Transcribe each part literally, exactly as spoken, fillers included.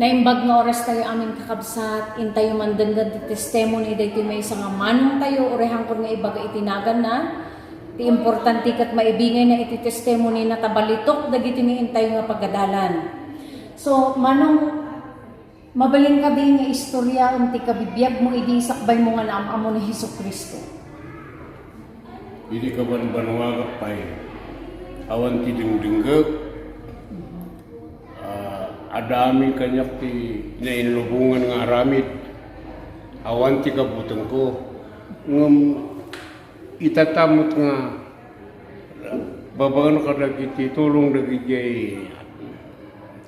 Naimbag nga oras tayo amin, kakabsat, intayo mandenggen ti testimony daytoy maysa nga manongtayo, uray hankon nga ibaga iti naganna. Ti importante ket maibingayna iti testimony na ta balitok dagiti nga intayo nga pagadalan. So, manong, mabalin kadi nga istoryaem ti kabibiagmo idi sakbaymo nga naam-ammo ni Jesu-Cristo? Idi kabanbanuagak pay, awan ti dengdenggek. Ah, adda amin kaniak ti nainlubongan nga aramid. Awan ti kabutengko. Ngem itatta met nga babaen kadagiti tulong dagidiay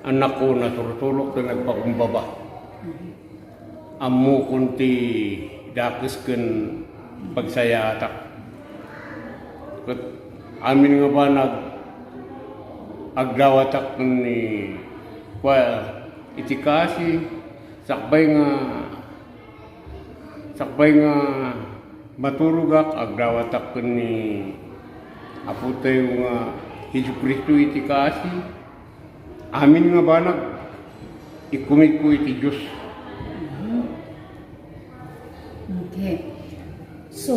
annakko, nasursurok ti nagpakumbaba. Ammokon ti dakes ken pagsayaatak. Ket amin nga banag, agdawatak ken ni, kua, iti kaasi, sakbay nga, sakbay nga maturogak, agdawatak ken ni Apotayo nga Jesu-Cristo iti kaasi. Amin nga banag, ikkumigko iti Dios. Mhm. Okay. So,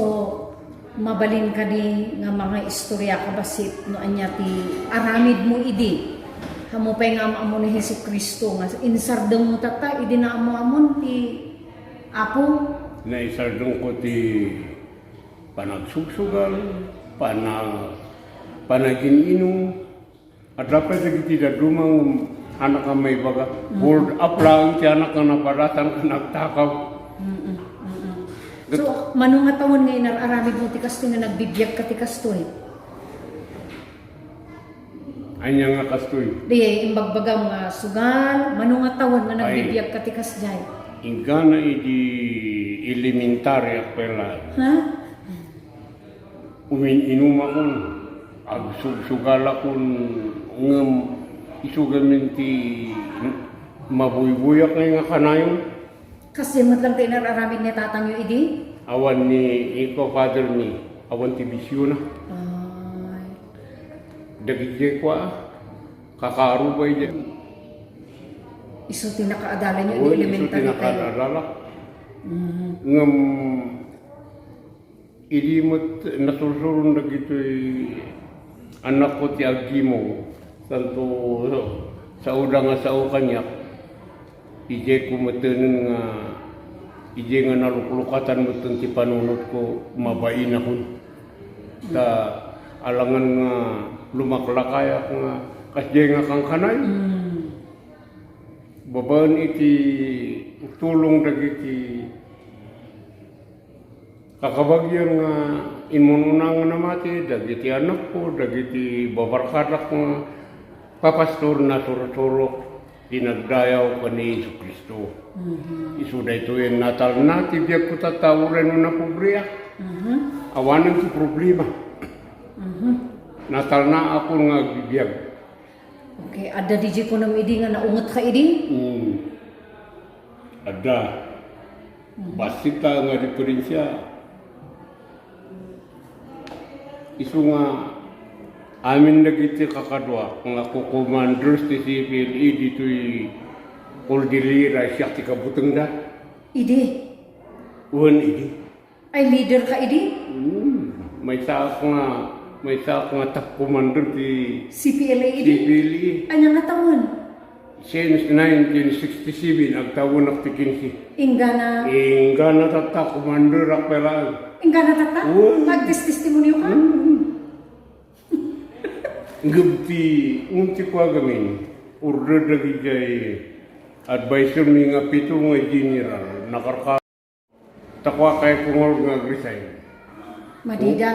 mabalin kadi nga mangaistoria ka bassit no ania ti aramidmo idi? Ammom pay nga am-ammo ni Jesu-Cristo nga insardengmo tatta idi naammo-ammon ti Apo? Naisardengko ti panagsugsugal, pana-, panagin-inum. Adda pay dagiti dadduma nga anak nga maibaga. Mm. Hold up laeng ti anak nga napadatan ken nagtakaw. Mm-mm, mm-mm. So, mano nga tawen nga inar-aramidmo ti kastoy nga nagbibiag ka ti kastoy? Ania nga kastoy? Di, imbagbagam nga sugal, mano nga tawen nga Ay. nagbibiag ka ti kasdiay? Inggana idi elementary ak pay laeng. Ha? Umin-inumakon, agsugsugalakon, ngem isu gamin ti mabuybuyak nga kanayon. Kasdiay met lang ti inar-aramid ni tatangyo idi? Awan ni, iko, father mi, awan ti bisiona. Ay. Dagidiay kua, kakaarubay diay. Isu ti nakaadalanyo idi Uy, isu ti elementary kayo? nakaadala. Mhm. Ngem idi met nasursuron dagitoy annakko ti aggimong, tanto saoda nga sao kaniak, idiay kumettenen nga, idiay nga naluklukatan metten ti panunotko, mabainakon. Ta alangan nga lumaklakayak nga kasdiay nga kankanay. Mm. Babaen iti tulong dagiti kakabagian nga immunona nga namati, dagiti anakko, dagiti babarkadak nga papastor, nasursurok ti nagdayaw ken ni Jesu-Cristo. Mhm. Isu daytoyen natalna ti biagko tatta uray no napobreak. Mhm. Awanen ti problema. Mhm. Natalnaakon nga agbibiag. Okay, adda diay kunam idi nga naungetka idi? Hmm. Adda. Mhm. Bassit ta nga diferensia. Isu nga amin dagiti kakaduak nga co-commanders ti C P L A ditoy Cordillera, siak ti kabutengda. Idi? Wen, idi. Ay, leader ka idi? Hmm. Maysaak nga, maysaak nga top commander ti C P L A idi? C P L A. Ania nga tawen? Since nineteen sixty-seven, agtawenak ti kinse. Inggana? Inggana tatta, commander ak pay laeng. Inggana tatta? Oo. Nagtestestimonio ka? Hmm. Ngem ti, ngem ti kua gamin, order dagidiay adviser mi nga pito nga general, nakarka-, ta kua kay kungol nga agresign. Madida.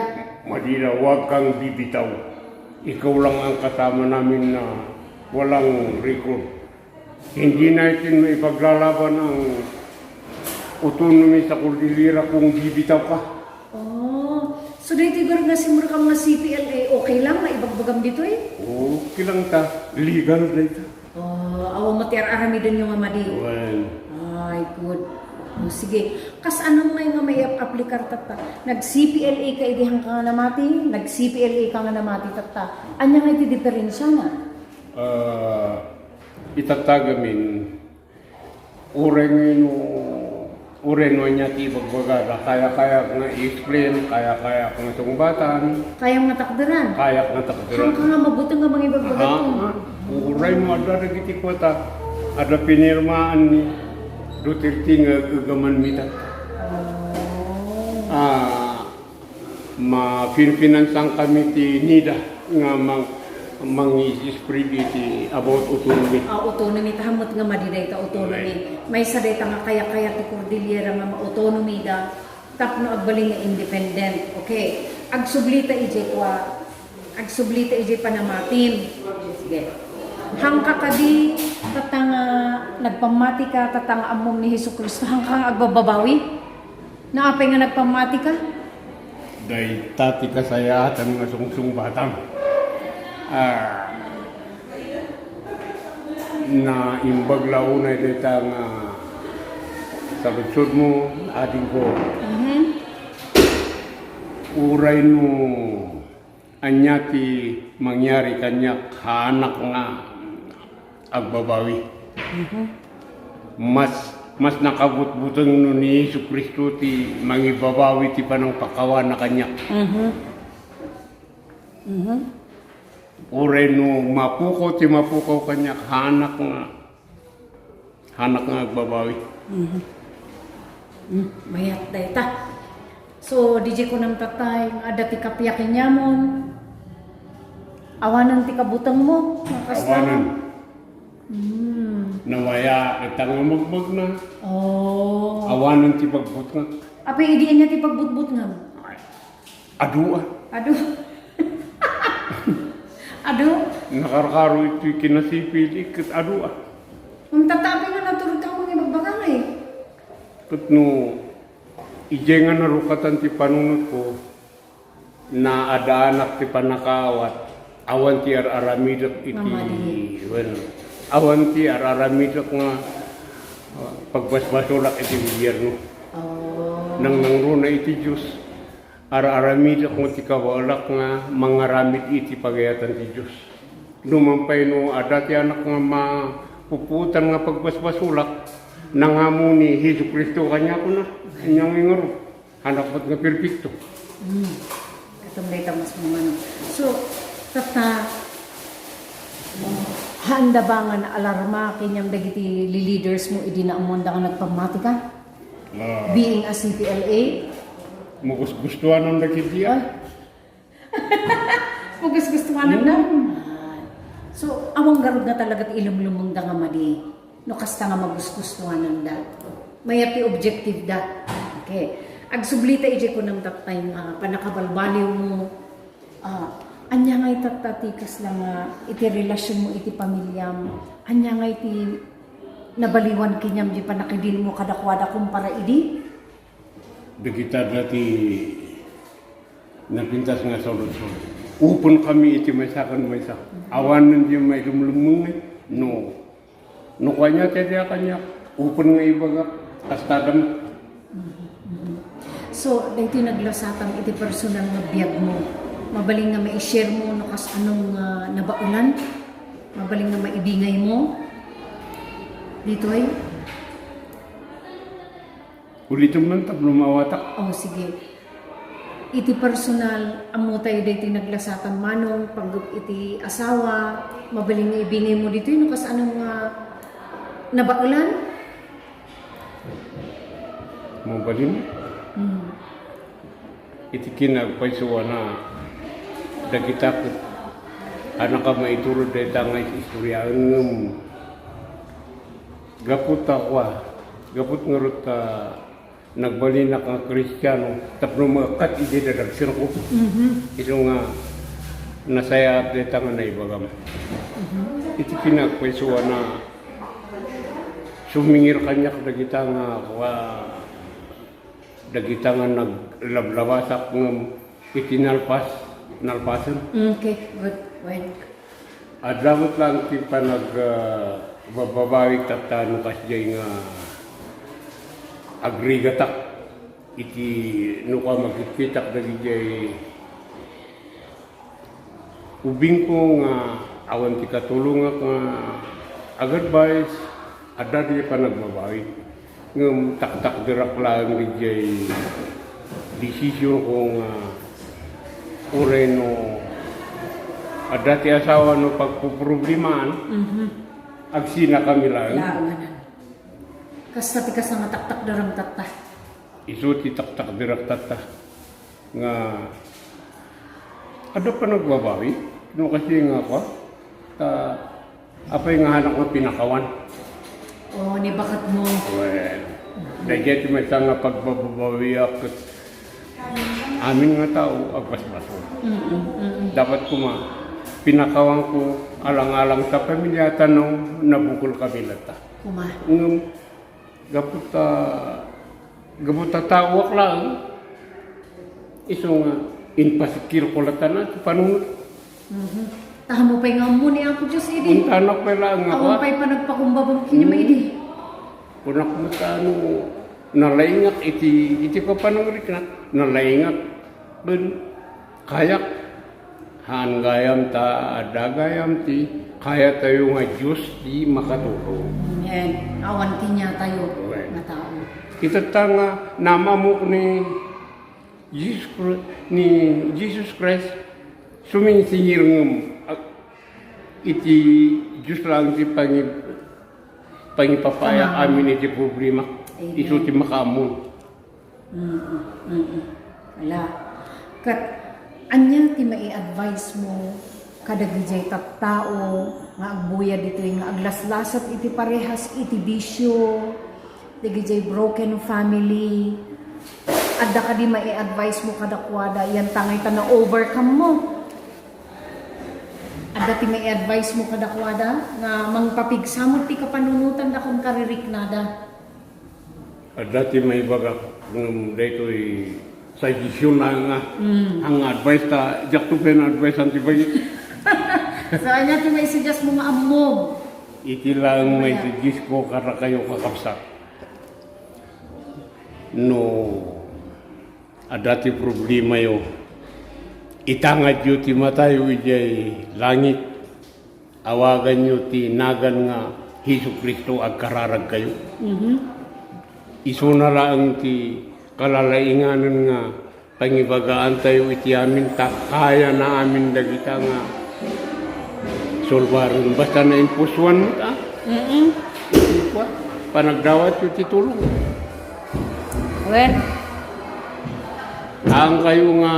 O, madida, huwag kang bibitaw. Ikaw lang ang kasama namin na walang record. Hindi natin maipaglalaban ang autonomy sa Cordillera kung bibitaw ka. Oh, so daytoy garud nga simrekam nga C P L A, okay lang nga ibagbagam ditoy? Okay lang ta, legal dayta. Oh, awan met ti ar-aramidenyo nga madi. Well. Ay, good. Oh, sige. Kasano ngay nga maiaplikar tatta? Nag-C P L A ka idi hangka nga namati, nag-C P L A ka nga namati tatta. Ania ngay ti diferensiana? Ah, itatta gamin, Uray no, uray no ania ti ibagbagada, kayakayak nga i-explain, kayakayak nga sungbatan, Kayam nga takderan. kayak nga takderan. Hangka nga mabuteng nga mangibagbaga Ha? to. Uray no adda dagiti kuata, adda pinirmaan ni Duterte nga ag-agaman mi ta. Oh. Ah, mafinfinansan kami ti NIDA nga mang-, mangi-spread iti about autonomy. Ah, autonomy, ta hammet nga madi dayta autonomy. Right. Maysa dayta nga kayakaya ti Cordillera nga ma-autonomy da tapno agbalin nga independent. Okay. Agsublita idiay kua, agsublita idiay panamatim. Sige. Hangka kadi, tatta nga nagpammatika, tatta nga ammom ni Jesu-Cristo, hangka nga agbababawi? Naapay nga nagpammati ka? Dayta ti kasayaatan nga sungsungbatam. Ah, naimbag la unay dayta nga saludsodmo, adingko. Mhm. Uray no ania ti mangyari kaniak, haanak nga agbabawi. Mhm. Mas, mas nakabutbuteng no ni Jesu-Cristo ti mangibabawi ti panangpakawana kaniak. Mhm. Mhm. Uray no mapukaw ti mapukaw kaniak, haanak nga Haanak nga agbabawi. Mhm. Mm, mayat dayta. So, diay kunam tatta nga adda ti kappia kenkuana. Awanen ti kabutengmo, nga kasta. Awanen. Mm. Nawayaak ita nga magmagna. Oh. Awanen ti pagbutngak. Apay idi ania ti pagbutbutngam? Adu a. Adu. Adu. Nakarkaro iti kinasipili ket adu a. Ngem tatta, apay nga naturogka nga ibagbaga ngay? Ket no idiay nga narukatan ti panunotko, naadaanak ti pannakaawat, awan ti ar-aramidek iti, Nga madi. Wen, awan ti ar-aramidek nga, ah, pagbasbasolak iti gobyerno. Oh. Nangnangruna iti Dios. Ar-aramidek met ti kabaelak nga mangaramid iti pagayatan ti Dios. Numan pay no adda ti anak nga mapupuotan nga pagbasbasolak, nangamo ni Jesu-Cristo kaniak, kuna, ania ngay ngarud? Haanak met nga perpekto. Hmm. Katon dayta mas mamanong. So, tatta, haanda ba nga naalarma kenkuana dagiti leaders mo idi naammoanda nga nagpammati ka? Ah. Being a C P L A? Magusgustuanan dagiti, ah. Ah. Magusgustuanan da? Hmm. Ah. So, awan ngarud nga talaga ti ilumlumengda nga madi no kasta nga magusgustuanan da. Mayat ti objective da. Okay. Agsublita idiay kunam tatta nga pannakabalbaliw mo. Ah, ania ngay tatta ti kasla nga iti relasionmo iti pamiliam? Ania ngay ti nabaliwan kenkuam diay pannakidinmo kadakuada kumpara idi? Dagita dati napintas nga saludsod. Open kami iti maysa ken maysa. Awanen diay mailumlumeng, no. No kaniak, ti kaniak, open nga ibagak, kasta da met. So, daytoy naglasatam iti personal nga biagmo. Mabalin nga mai-share mo no kasano nga nabaelan? Mabalin nga maibingay mo? Ditoy? Ulitem man tapno maawatak. Oh, sige. Iti personal, ammo tayo daytoy naglasatam, Manong, panggep iti asawa, mabalin nga ibingay mo ditoy no kasano nga nabaelan? Mabalin? Hmm. Iti kinagpaysuana, dagita ket adda maiturod dayta nga istoryaen ngem gapu ta kua, gapu ngarud ta nagbalinak nga Kristiano tapno maekkat idiay dadagserko. Mhm. Isu nga nasayaat dayta nga naibagam. Mhm. Iti kinagpaysuana, sumingir kaniak dagita nga, kua, dagita nga naglablabasak ngem iti nalpas, nalpasen. Mm, okay, good. Well. Adda met laeng ti panag, ah, bababawik tatta no kasdiay nga agrigatak iti no ka makitkitak dagidiay ubingko nga awan ti katulongak nga ag-advise, Adda ti panagbabawi. Ngem taktakderak laeng diay desisionko nga uray no adda ti asawa no pagpoproblemaan, Mhm. agsinakami laeng. Laenganan. Kasta ti kasta nga taktakderem tatta. Isu ti taktakderak tatta nga adda panagbabawi. No kasi nga kwa, ta apay nga anak nga pinakawan? O, ni baket mo. Well, daydiay ti maysa nga pagbababawiak ket amin nga tao agbasbasol. Mm-mm, mm-mm. Dapat kuma, pinakawanko alang-alang ta pamiliata no nabukel kami latta. Kuma. Ngem, gapu ta, gapu ta taoak laeng, isu nga impasikirko latta na ti panunot. Mhm. Ta ammo pay nga ammo ni Apo Dios idi. Intanak pay laeng nga Awan kwa. pay panagpakumbabam kenni Hmm. maidi. Kunak met no nalaingak iti, iti papanangriknak, nalaingak. Ken kayak, haan gayam ta adda gayam ti kayatayo nga Dios ti makatulong. Amen. Awan kaniatayo Amen. nga tao. Itatta nga namamok ni Jesus Chri-, ni Jesus Christ, sumingsingir ngem, ah, iti Dios laeng ti pangi-, pangipapaya Amen. amin iti problema. Amen. Isu ti makaammo. Mm, mm, mm. Ala. Ket, ania ti mai-advise mo kadagiti tattao nga agbuyad ditoy nga aglaslasat iti parehas iti bisio, dagiti broken family? Adda kadi mai-advise mo kadakuada, yan tangay ta na-overcome mo? Adda ti mai-advise mo kadakuada nga mangpapigsa met ti kapanunotanda ken kaririknada? Adda ti maibagak ngem daytoy suggestion na nga, Mm. ang advice ta, diakto pay na-advisean ti bagik. So, ania ti maisuggest mo nga ammom? Iti laeng Ano kaya? maisuggest ko kadakayo, kakabsat. No adda ti problemayo, itangadyo ti matayo idiay langit. Awaganyo ti nagan nga Jesu-Cristo agkararagkayo. Mhm. Isuna laeng ti kalalainganan nga pangibagaantayo iti amin, ta kayana amin dagita nga sulbaren. Basta naimpusuan met, ah. Mm-mm. Panagdawatyo ti tulong. Wen. Haan kayo nga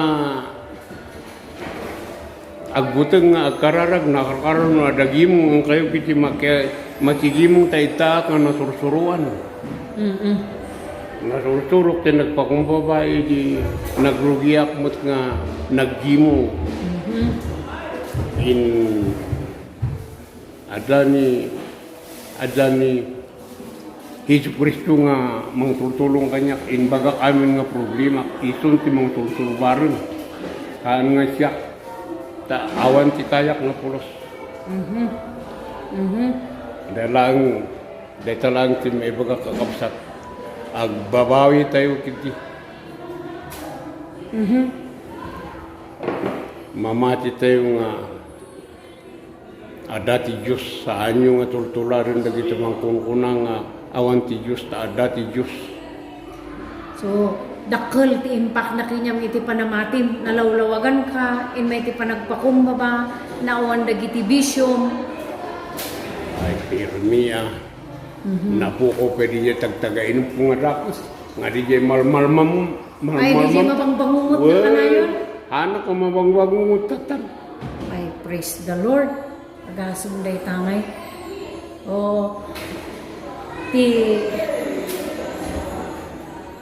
agbuteng nga agkararag, nakarkaro no adda gimong, haan kayo iti maki-, makigimong ta itan nga nasursuroan. Mm-mm. Nasursurok ti nagpakumbaba idi nagrugiak met nga naggimong. Mhm. In Adda ni, adda ni Jesu-Cristo nga mangtultulong kaniak, imbagak amin nga problema, isun ti mangtultulbaren. Haan nga siak, ta awan ti kayak nga pulos. Mhm. Mhm. Dayta laeng, dayta laeng ti maibagak, kakabsat. Agbabawitayo kiti. Mhm. Mamatitayo nga Adda ti Dios, saanyo nga tultularen dagiti mangkunkuna nga awan ti Dios, ta adda ti Dios. So, dakkel ti impakna kaniam iti panamatim, nalawlawaganka, immay ti panagpakumbaba, naawan dagiti bisiom. Ay, pirmi, ah. Mhm. Napukaw pay diay tagtagainumko nga dakes, nga diay malmalmam-, Ay, diay malmalmam-, mabangbangungot nga Well, kanayon. Haan a mabangbangungot tattan. Ay, praise the Lord. Agasem dayta ngay. O, ti,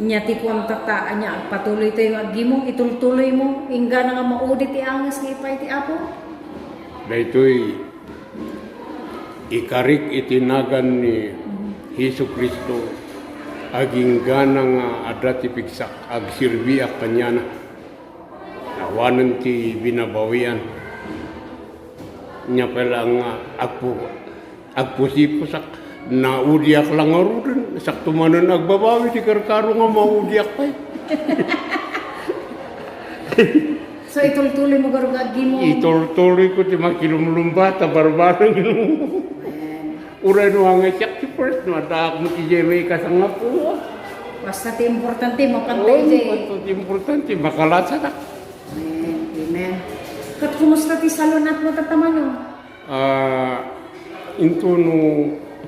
nia ti kuam tatta, ania, agpatuloytayo nga aggimong, itultuloymo, inggana nga maudi ti anges nga ipaay ti Apo. Daytoy, ikarik iti nagan ni Jesu-Cristo, aginggana nga adda ti pigsak, agserbiak kaniana. Awanen ti binabawian. Nia pay laeng nga agpu-, agpusipusak. Naudiak la ngaruden. Sakto manen agbabawi ti karkaro nga maudiak pay. So, itultuloymo garud nga aggimong? Itultuloyko ti makilumlumba ta barbareng. Amen. Uray no nga siak ti first, no, addaak met idiay maikasangapulo. Basta ti importante, mapantay. Oo, idiay. Basta ti importante, makalasadak. Amen. Amen. Ket kumusta ti salunatmo, Tata Manong? Ah, into no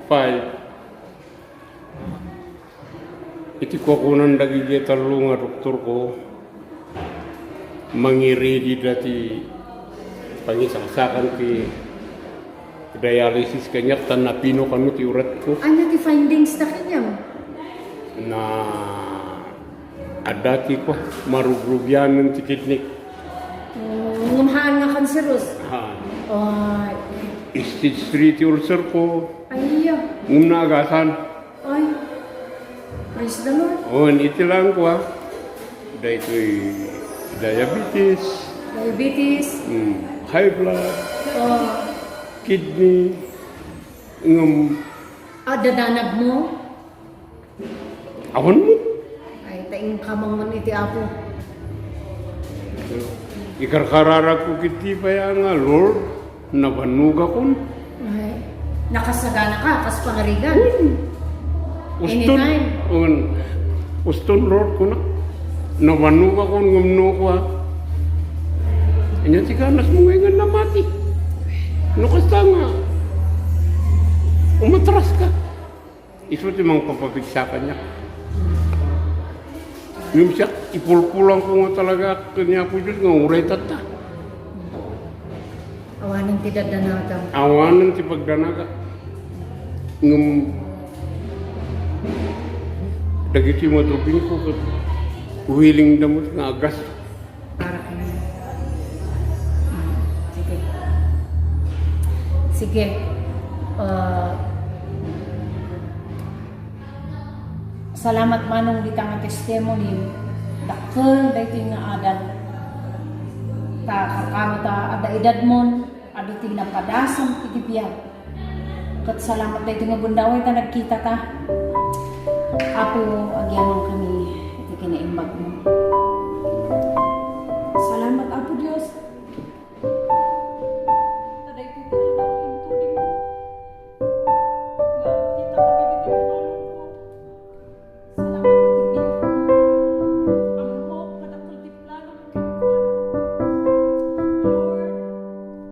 five, iti kukunan dagiti tallo nga doktorko, mangiready da ti pangisaksakan ti dialysis kaniak ta napino kano ti uratko. Ania ti findings ta kaniam? Na adda ti kua, marugrugianen ti kidney. Mm, ngem haan nga cancerous? Ha. Ay. Stage three ti ulcer ko. Ay, iya. Ngem naagasan. Ay, praise the Lord. Oh, iti lang ko, ah. Daytoy diabetes. Diabetes. Mm, high blood. Oh. Kidney. Ngem. Ah, dadanag mo? Awan mo. Ay, ta inka man iti Apo. Ikarkararag ko kiti pay nga, Lord, nabannogakon. Ay, nakasagana ka, kas pangarigan. Uston, Anytime. Un, uston, Lord, kuna. Nabannogakon, ngem no ko, ah. Anya ti ganas mo ngay nga namati. No kasta nga, umatras ka. Isu ti mangpapabigsa kaniak. Ngem siak, ipulpulang ko nga talaga ken ni Apo Dios nga uray tatta. Awanen ti dadanagam. Awanen ti pagdanagak. Ngem dagiti madrubingko ket willing da met nga agas. Para kaniak. Sige. Sige. Ah, salamat, Manong, dita nga testimony. Dakkel daytoy nga adal. Ta karkaro ta adda edadmon, adu ti napadasam iti biag. Ket salamat daytoy nga gundaway ta nagkita ta. Apo, agyaman kami iti kinaimbagmo.